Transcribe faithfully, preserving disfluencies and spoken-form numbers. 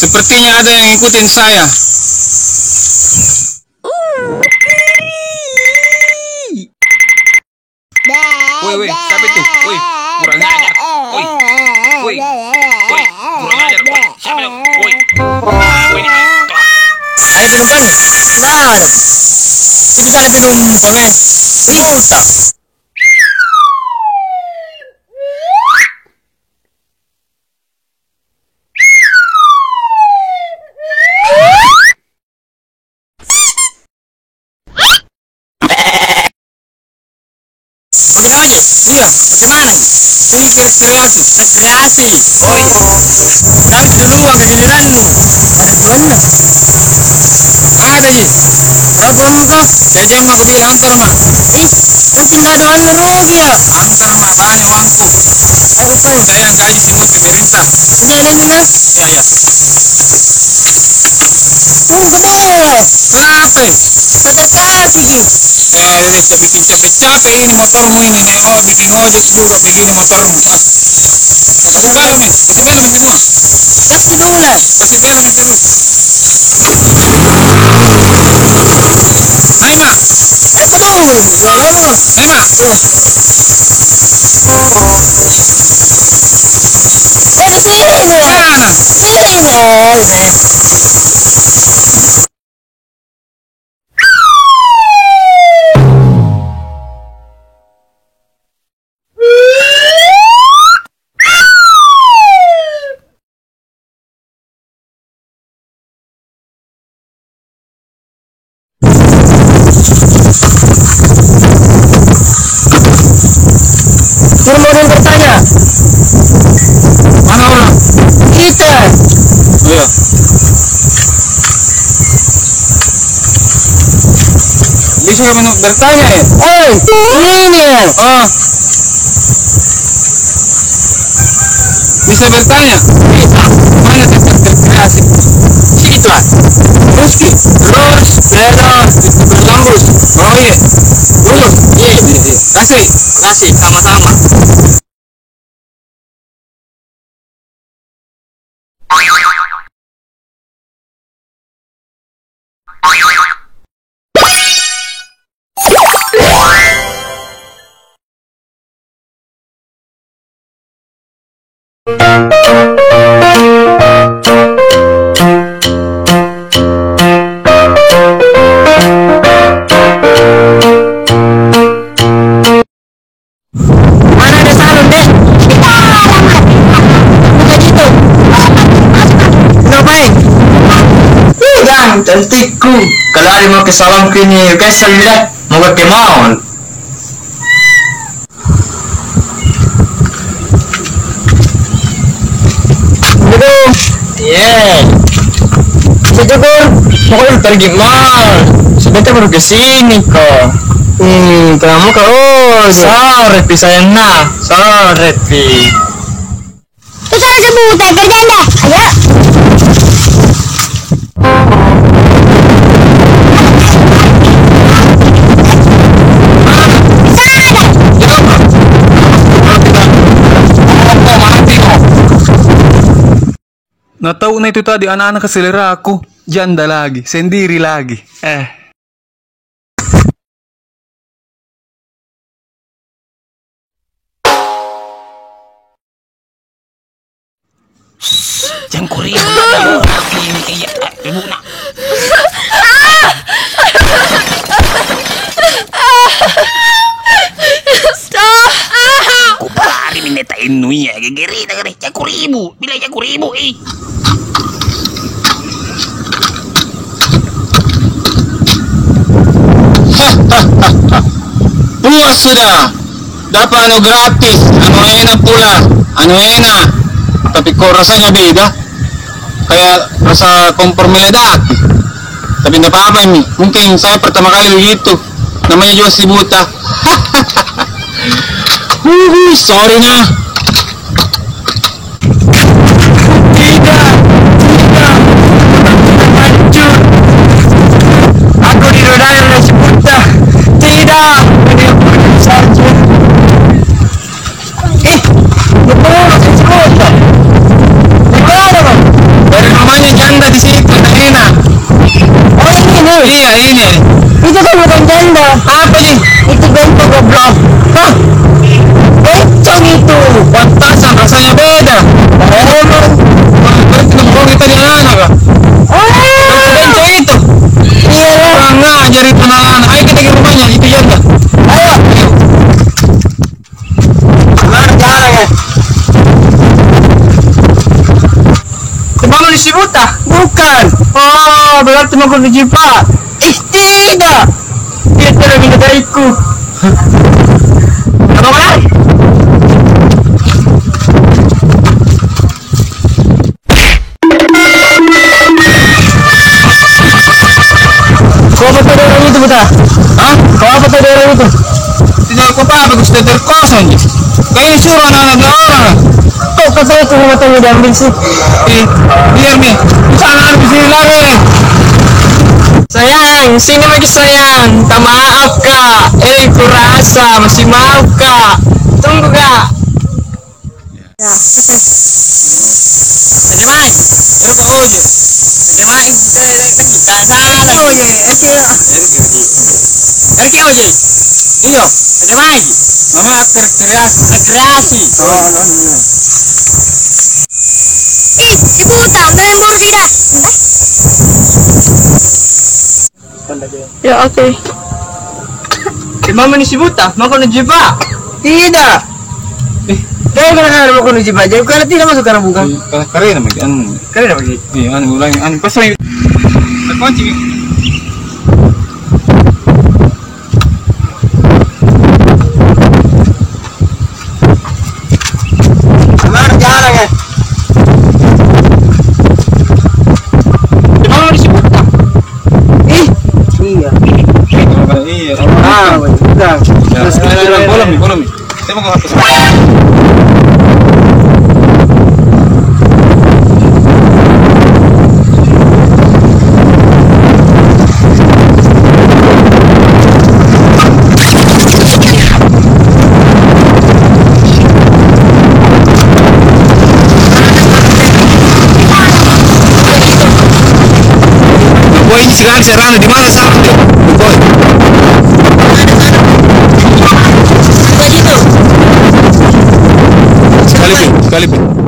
Sepertinya ada yang ngikutin saya. Woi, woi, siapa itu? Woi, kurang ajar. Woi, woi, woi, kurang ajar. Woi, siapa itu? Woi, woi, ini. Ayo, ke depan. Benar. Itu kan itu, Bang, eh. Ih, tak. Bagaimana? Iya, bagaimana? Ini rekreasi. Rekreasi. Oi. Kau itu duluan ke giliranmu. Ada tuannya. Ada ji. Apa muka? Jajan mah dia antar mah. Ih, tapi nggak ada uangnya rugi ya. Antar mah, tanya uangku. Aku tahu saya yang gaji semua pemerintah. Sudah ini mah? Ya, ya. Tunggu dulu. Kenapa? Capek-capek ji. Kalau dia bikin capek-capek ini motormu ini, nih, oh, bikin ojek juga begini motormu. Kasih garam mi, kasih garam mi semua. Kasih dulu lah. Kasih garam mi terus. Ayo, Ma. Kasih dulu. Ayo, Ma. Iya. Eh, sini, Bu. Mana? Sini, Bu. Kita mau bertanya. Mana orang? Kita. Iya. Bisa kamu bertanya, ya? Oi, ini, ya. Ah. Bisa bertanya? Bisa. Mana tempat rekreasi? Situ, ah. Terus ki? Terus, beda, itu berlambus. Oh, iya. Terus? Iya, iya, iya. Kasih. Kasih, sama-sama. Mana ada salon, deh? Bukan itu. Ngapain? Ih, Dang, cantikku. Kalau ada mau ke salonku ini, kesel deh. Mau ke mall. Aduh. Iya. Situ, Kur. Mau pergi mall. Sebentar baru ke sini, kok. Hmm, kamu, kok. Oh, sorry pi, sayang, nah. Sorry pi. Itu salah sebut, eh, kerjaan dah. Ayo. Na tau na itu tadi anak-anak selera aku, janda lagi, sendiri lagi. Eh. Jangan ku ribut. Ini kayak, ah, ribut nak. Stop. Ku pari minta inu iya, gegeri dah kare. Jangan ku ribut. Bila jangan ku ribut, eh. Puas sudah. Dapat anu gratis, anu enak pula, anu enak. Tapi kok rasanya beda? Kayak rasa kompor meledak. Tapi ndak apa-apa ini. Mungkin saya pertama kali begitu. Namanya juga si buta. Huhu, sorry nah. Tidak, tidak, hancur. Aku dirodai oleh si buta. Tidak, ini saja. Eh, betul, si buta. Di mana, Bang? Dari rumahnya Berarti mau kau jipa? Ih, tidak. Dia telah minta dariku. Apa kau lari? Kau apa tadi orang itu, Buta? Hah? Kau apa tadi orang itu? Tidak, kau apa? Aku sudah terkosong ji. Kau ini suruh anak-anak orang. Kok kau tahu itu rumah tangga diambil sih? Eh, diam mi. Di sana ada di sini lagi nih. Sayang, sini lagi sayang. Minta maaf, Kak. Eh, kurasa masih mau, Kak. Tunggu, Kak. Ya, oke. Ade Mai, duduk oje. Ade Mai, kita, kita, kita sana. Oje, oke. Oke, oje. Iyo. Ade Mai. Mama rekreasi. Rekreasi. Oh, no, no, no. Ih, ibu tak main bola tidak? Ya, oke. Eh, mama ni si Buta, mau kau nu jipa? Tidak. Eh. Kau kadang-kadang mau kau nu jipa, jadi kalau tidak masuk karena bukan. Eh, kalau keren lagi, anu. Keren lagi. Eh, anu, ulangi, anu, pasang. Terkunci. Mana jalan, eh? Di mana di sini? Ih, iya. Iya. Ah, udah. Ya, terus ya, kita ya, ya, jalan. Bolong nih, bolong nih. Saya mau ke atas. Boy, ini sekarang saya rame di mana sana deh? Boy. Sekali pun, sekali pun.